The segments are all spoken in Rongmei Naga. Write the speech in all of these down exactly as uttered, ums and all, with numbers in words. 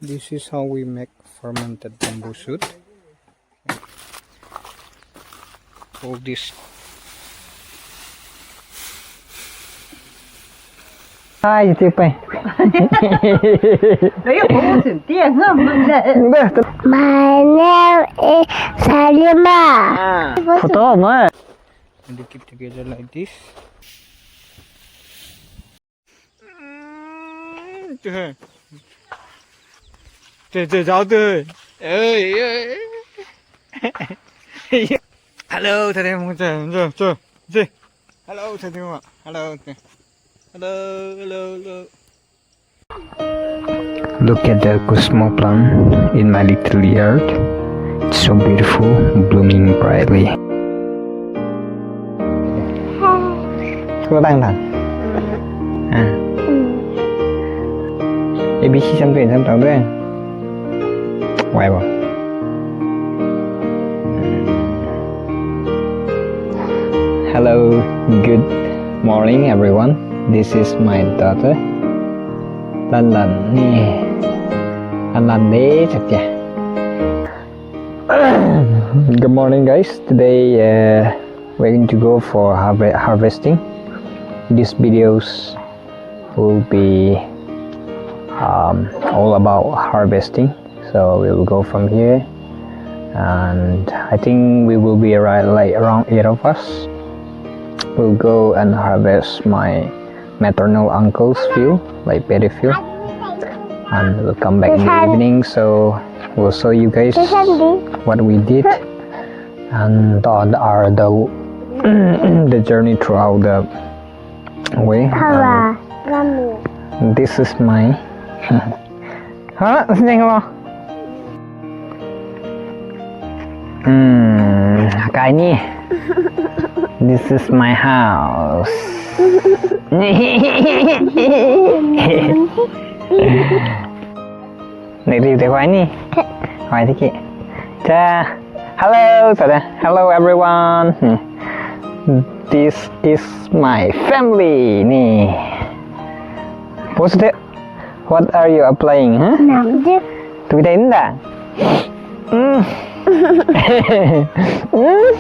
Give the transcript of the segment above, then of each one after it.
This is how we make fermented bamboo shoot. All this. Ai, ti pai. My name is Salima. Photo ma. And they keep together like this. Hello, thank you. Hello, thank you. Hello, hello, hello. Look at the cosmo plant in my little yard. It's so beautiful, blooming brightly. Hello, thank you. A B C samei samei tau de. Why bo? Hello, good morning, everyone. This is my daughter. Lan lan ni. Lan lan de, chat ya. Good morning, guys. Today, uh, we're going to go for harve-, harvesting. These videos will be, um, all about harvesting. So we will go from here, and I think we will be around, like, around eight of us. We'll go and harvest my maternal uncle's field, like, paddy field, and we'll come back in the evening. So we'll show you guys what we did and on our the the journey throughout the way. And this is my ha, sing lo. Hmm, kai ni. This is my house. Nai riu tei huai ni. Huai tiki. Ta. Hello, ta da. Hello, everyone. Hmm. This is my family ni. Post it. What are you applying, huh? Tui tei nda. Hmm. Hmm.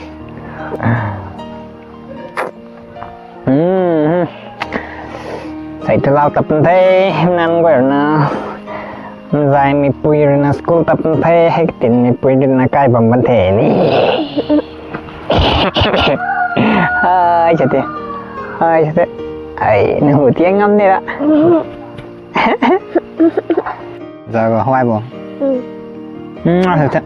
Hmm. Sai talau tap the, nan guay na. Zai mipui rui na school tap the, hei tin mipui rui na kai bam ban the ni. Ai, chate. Ai, chate. Ai, na hu tiang ngam ni ra. Zai ba, huai bo. Hmm, ah, sa, sa.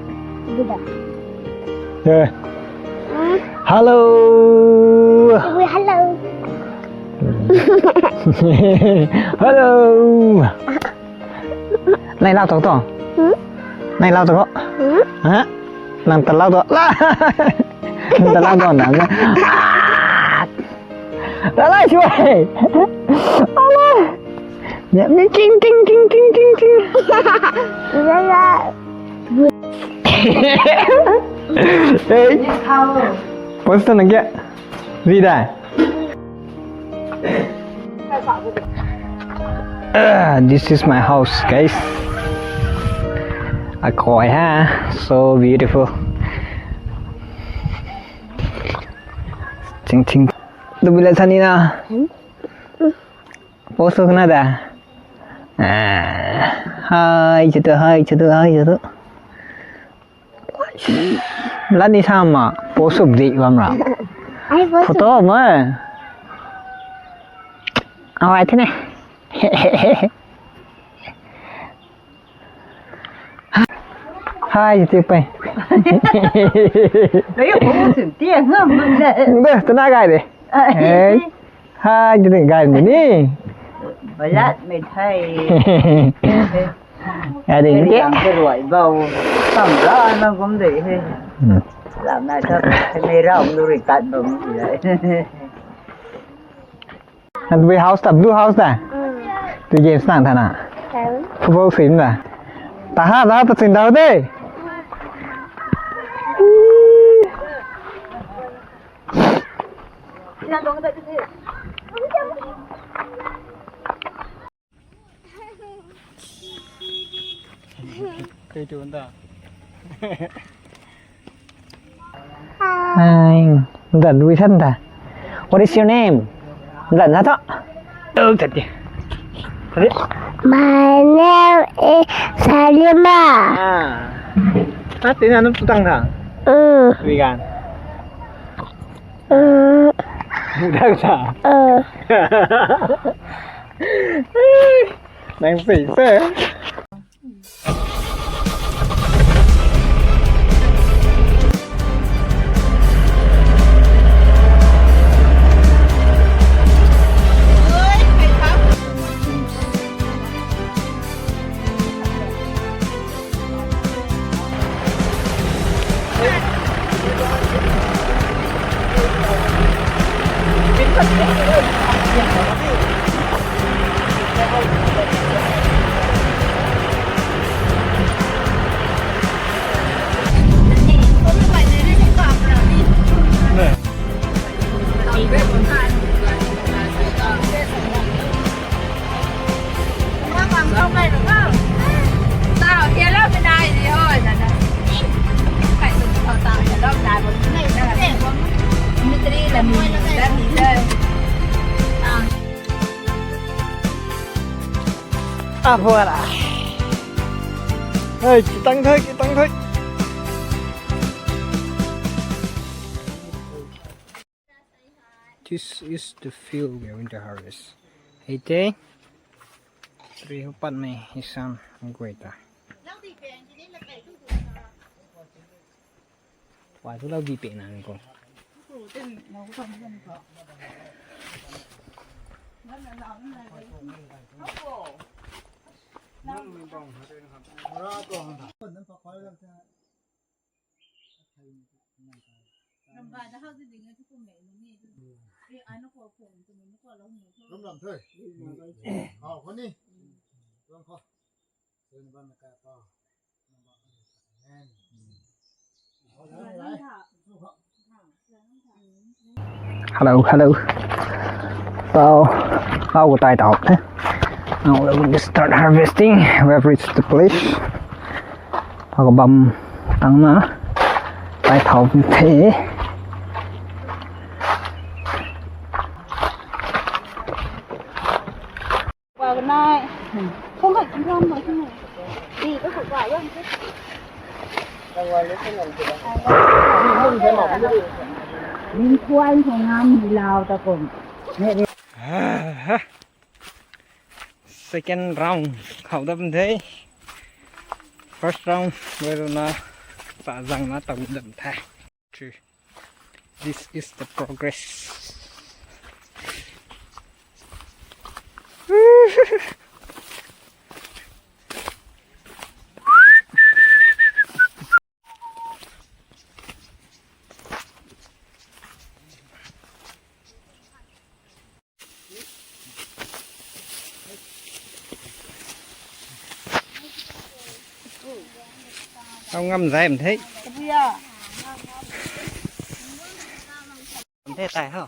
Hello. Hello. Nai lau tok to. Nai lau tok. Ha? Nang ta lau tok. Nang ta lau tok nang. Lalai shuai. Lalai. Ya, mi ting, ting, ting, ting, ting, ting. Lalai. Hey. Post na kya? Zida. Ah, this is my house, guys. Akoi ha, so beautiful. Ching ching. Tu bila sani na. Post na da. Ah, hai chatu, hai chatu, hai chatu. Lani sama post up di bam ra. Ai, post up. Photo ma. Awai thine. Hai, ti pai. Lei ko sim ti ngam le. Nda, tana gai de. Ai. Hai. Hai, ti gai de ni. Balat me thai. Ai de ni. Yang ke ruai bau. Tam la na gum de he. Hmm. Lam na tha me rau nu ri tat bam ni le. And we house ta, blue house ta? Mm. Tu game snang tha na? Tau. Football swim na? Ta ha, ta ha, ta chin dau de. Kei tu ta. Ai, dan lui than ta. What is your name? Dan na tho. Oh, tadi. Tadi. My name is Salima. Ah. Ah, tina num tu tang tha. Mm. Wi gan. Mm. Tang tha. Mm. Nang sei sei. Ah, voilà. Hey, kitang thoi, kitang thoi. This is the field we are going to harvest. Hei tei, tri hupat mei hisan guay ta. Wai tu lau di pe na ko. Hello, hello. Tau, tau ko tai tau. Now we will start harvesting. We have reached the place. Tau ko bam tang na. Tai tau the. Second round khou dam the. First round, we runa sa zang na tau dam the. True. This is the progress. Tau ngam zay mthei. Mthei tai ho.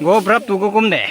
Go brap tu ko kum de.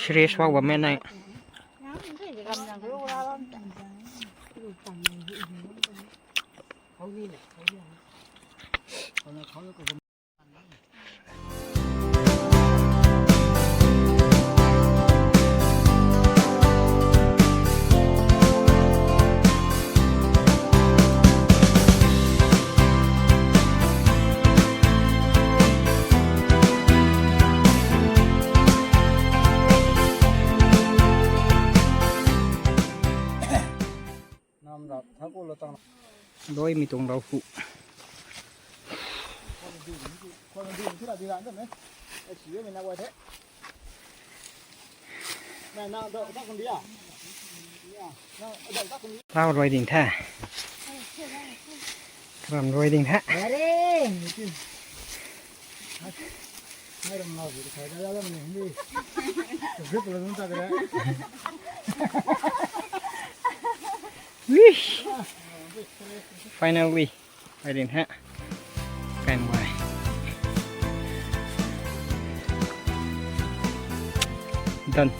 Serious wak bam e nai. Loi mi tuang rau hu. Lau rui ding the. Ram rui ding the. Wih! Finally, I didn't have. Kan wai. Done.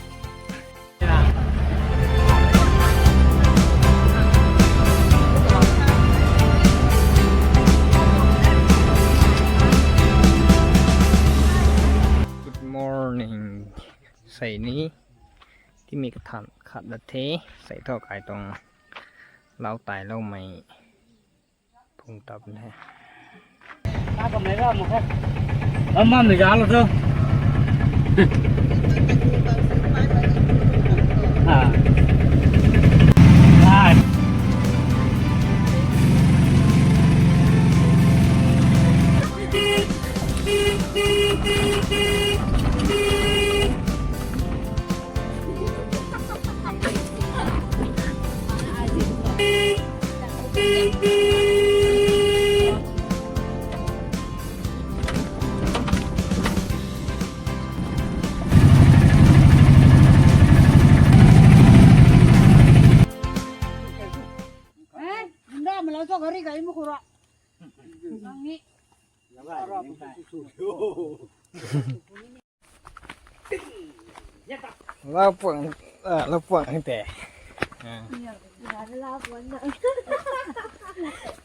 Good morning. Sei ni timi kathan khat na the, sei tho kai tuang lau tai loumei pung tap ne. Lam lam ni za lo tu. Ah. Ah. Eh, bunda malau cho gari gai mu khura. Nang ni. Lau puang, ah, lau puang hei te. Ah.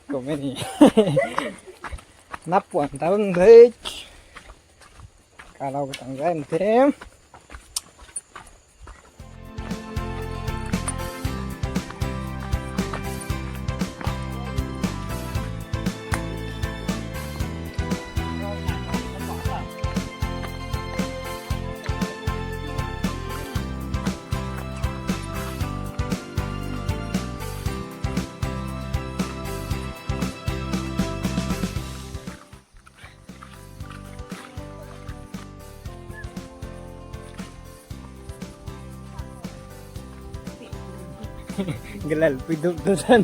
Kum e ni. Nap puang ta bam de. Ka lau ka tang zai tem. Galal pui duk tu san.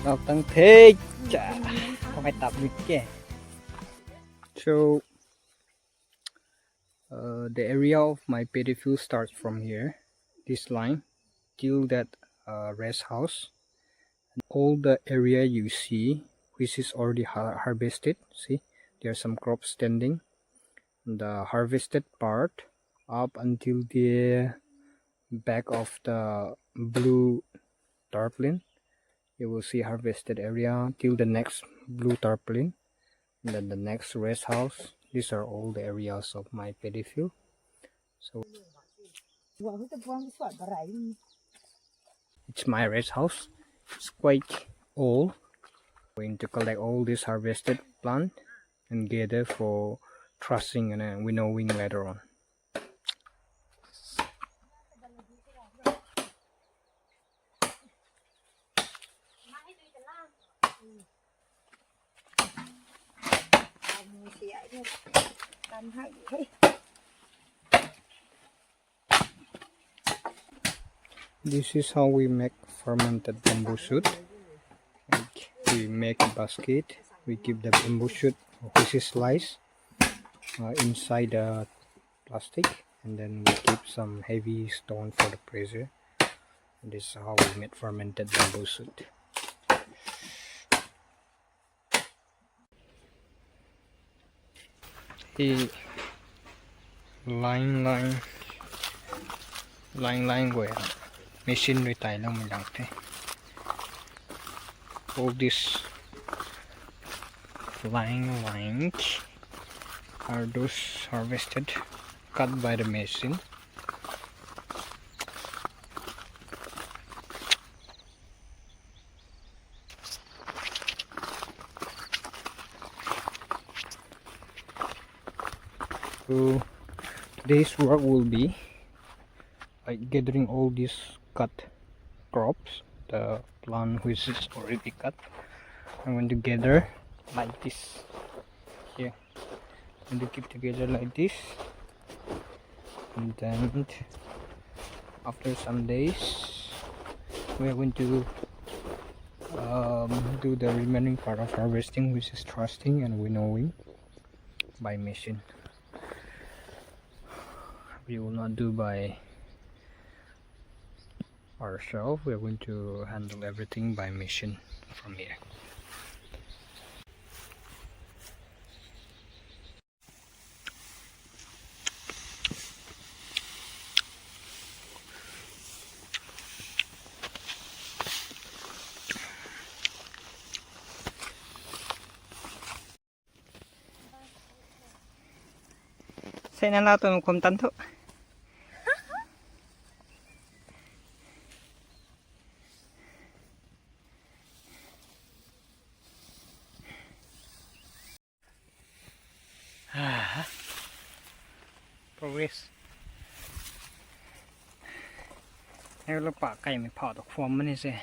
Kau tang the cha. Kau kai tap mit ke. So, Uh, the area of my paddy field starts from here, this line, till that, uh, rest house. And all the area you see, which is already har-, harvested, see, there are some crops standing. The harvested part up until the back of the blue tarpaulin. You will see harvested area till the next blue tarpaulin, and then the next rest house. These are all the areas of my paddy field. So it's my rest house. It's quite old. Going to collect all this harvested plant and gather for trussing and, uh, winnowing later on. This is how we make fermented bamboo shoot. Like, we make a basket, we keep the bamboo shoot, which is sliced, uh, inside the plastic, and then we keep some heavy stone for the pressure. And this is how we make fermented bamboo shoot. He line, line, line, line guay machine rui tai lou mei lang the. All this line, line are those harvested, cut by the machine. So today's work will be Like gathering all these cut crops, the plant which is already cut. I'm going to gather like this here. And to keep together like this. And then after some days, we are going to um, do the remaining part of harvesting, which is thrusting and winnowing by machine. We will not do by ourselves. We are going to handle everything by machine from here. Sena la tu khum tan thu. Progress. Hei lo pa kaimei phau tu khwam mani se.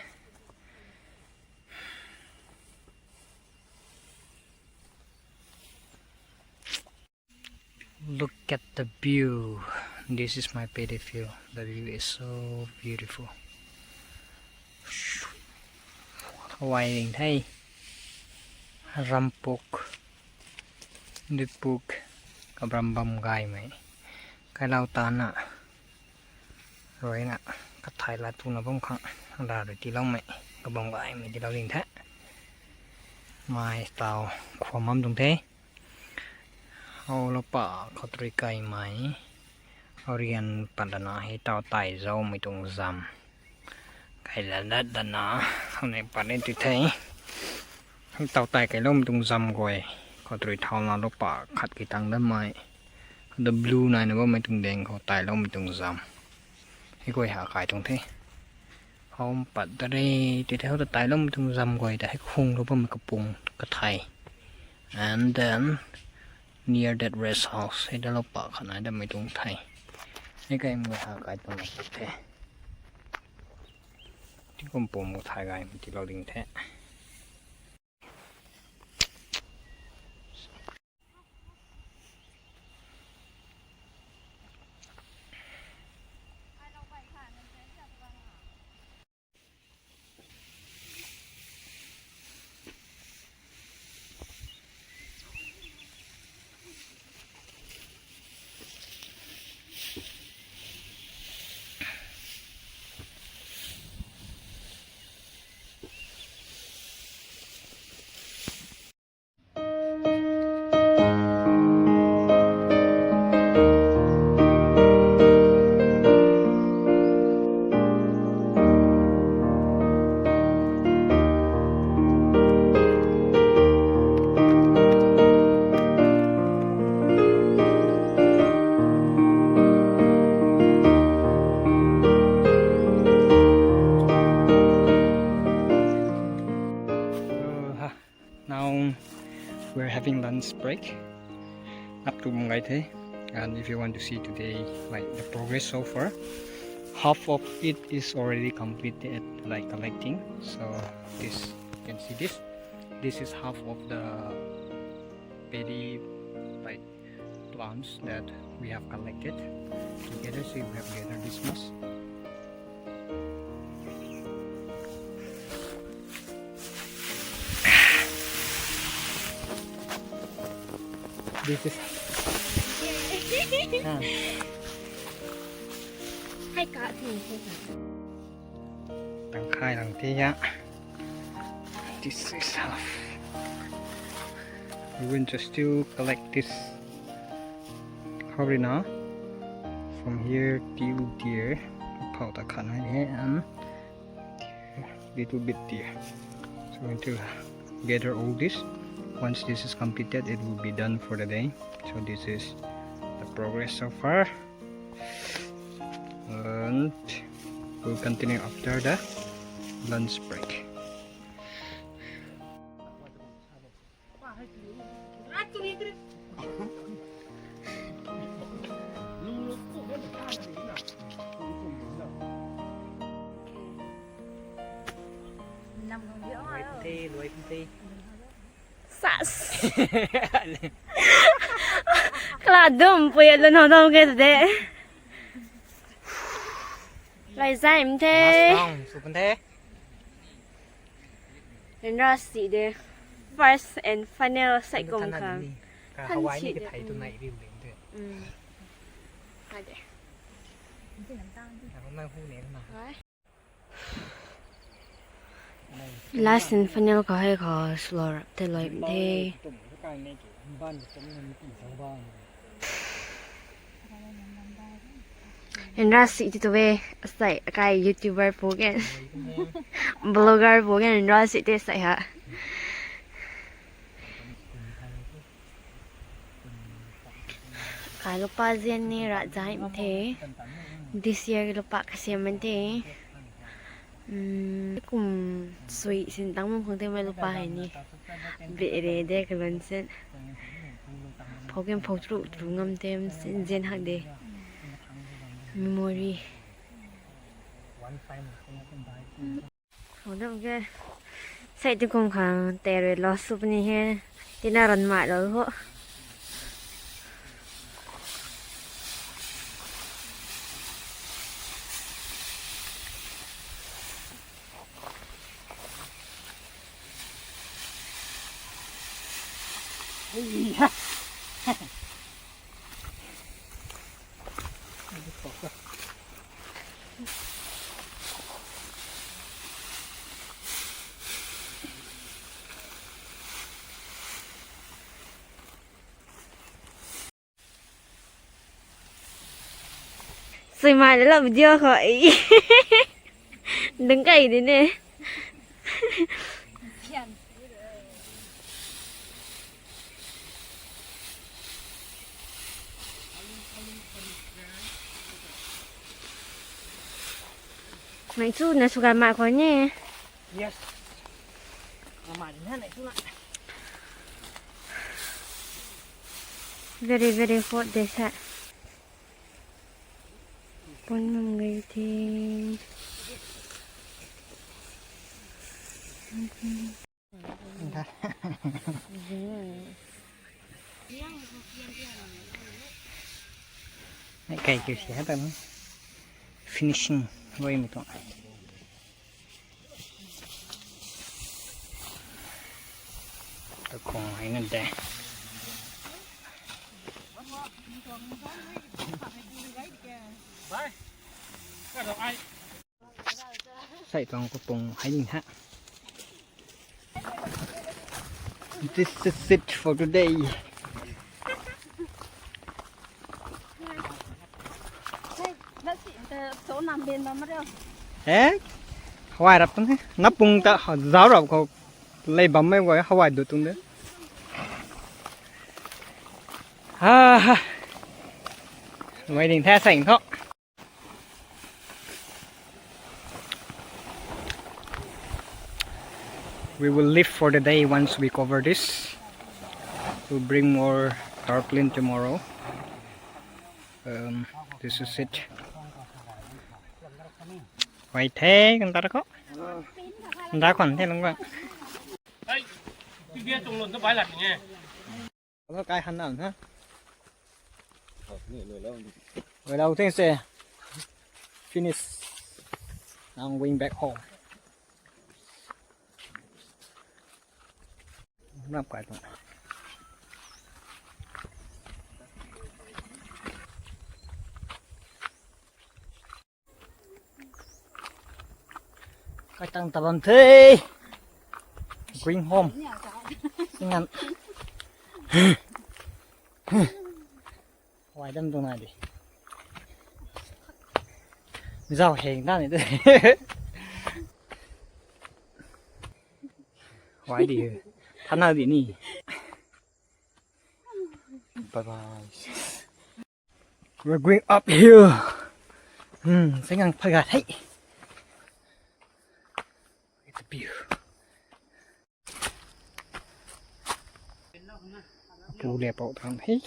Look at the view. This is my paddy field. The view is so beautiful. Hawaii ring the. Rampuk, Duipuk, kabam bam gaymei. Kailau tana. Ruina, kathai la tuna bam khang. Ada rui tiiloumei. Kabam gaymei tiilou ding the. Mei tau khwam bam tuang the. Hou lo pa khou tu rui kaimei. Hou rian pat lana hei tau tai zaumei tuang zam. Kai la dat dana, hou nei pat ni ti the. Hei tau tai kailoumei tuang zam guay. Khou tu rui thau na lo pa khat ki tang dat mei. Khou tu blue naina bammei tuang deng khou tailoumei tuang zam. Hei guay ha kai tuang the. Hou pat ta re, ti the hou ta tailoumei tuang zam guay ta hei khung lo bammei kapung kathai. And then, near that rest house, hei da lo pa khat nai damei tuang the. Hei kai mei ha kai tuang na the. Ti kum pum kathai gaymei tiilou ding the. Now we're having lunch break. Up to Mungai the. And if you want to see today, like, the progress so far, half of it is already completed, like, collecting. So this, you can see this. This is half of the paddy, like, plants that we have collected together. So we have gathered this much. This is. Ah. Hai ka thing, hai ka. Tang khai lang ti ya. This is half. We will just still collect this. How na? From here till there. Pau ta khan hai hai and little bit there. So we going to gather all this. Once this is completed, it will be done for the day. So this is the progress so far. And we'll continue after the lunch break. Sas. Kala dum pui lun hou dam ke de. Lai zai mthe. Last round, sw pan the. Ryanra si de. First and final sai kum khang. Ka Hawaii ni si ke de. Thai tu nai riu de. Mm. Hai de. Nang hu ne na. Hai. Last and final khou hei khou slow rap te loi the. Ryanra si ti tu e, asai akai YouTuber pu ke, vlogger pu ke, ryanra si te sai ha. Kai lupa zian ni rat zai mthe. This year lupa kasiam mthe. Hmm, kum sui sin tang mung khang te mei lupa hei ni. Be re de kalun sin. Phou kem phou tru tru ngam te sin zian hak de. Memory. Khou dam ke. Sai tu kum khang terui lo sw puni he. Tina ran mai lo ho. Sui mai la video khou. Dang kai di ne. Nang chu na sw gan mai khou ni. Yes. Mama ni na nai tu na. Very, very hot this ha. Pun mang gai the. Nai kai kiu si ha ta. Finishing rui mi tuang. Kakhung hei na de. Sai tuang kapung hei ni ha. This is it for today. Eh? Hawai rap tuang he. Napung ta zauc rap khou lei bam mei guay hawai du tuang de. Ha ha. Mai ding the seng tho. We will leave for the day once we cover this. We'll bring more tarpaulin tomorrow. Um, this is it. Wai the kan tar ko. Kan tar kon the lung ba. Ai, tu bia tung lun tu bai lat ni e. Hello, kai han na na. Well, I think say finish. Now I'm going back home. Nap kai tu. Kai tang tabam the. Going home. Singan. Wai dam tu nai di. Zau heng ta ni de. Wai di. Thana di ni. Bye bye. We're going up hill. Hmm, singang phaga the. It's a view. Pu le pau thang he.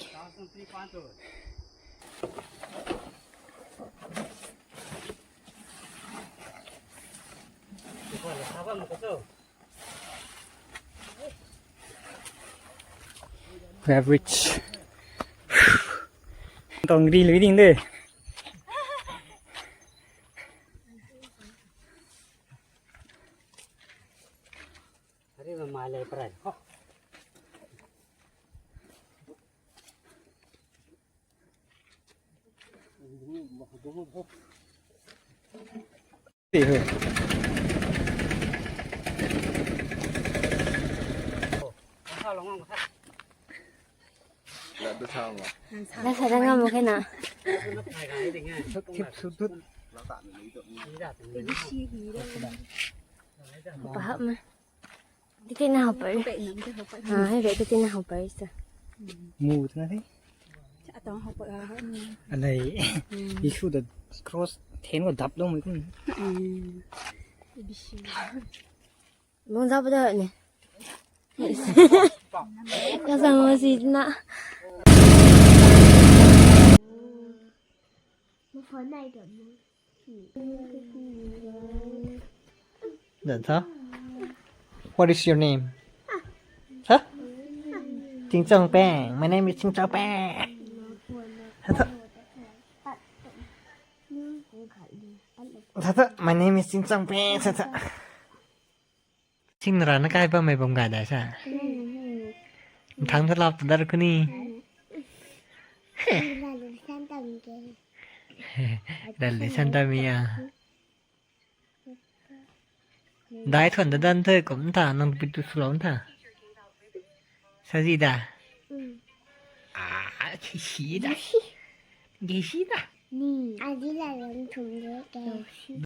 Average. Tong ri lui ding de. Nasa dang ngam khe na. Pahap ma. Titi na hau pai. Ha, hei be titi na hau pai sa. Mu tu na the. Atang hau pai ha. Alei. Isu da cross then ko dap lou mai kum. Mung zap da ni. Ka sang ma si na. Then tha, what is your name? Tha? Chingchong Peng. My name is Chingchong Peng. Tha tha. Tha tha. My name is Chingchong Peng. Tha tha. Sing na rana kai bammei bam gay dai sa. Thang tha lap ta dar kuni. Dal di san ta mi a. Dai thuan da dan the kum tha nang pi tu sulou tha. Sazi da. Ah, si da. Gay si da. Ni. Adi la lam thum de ke.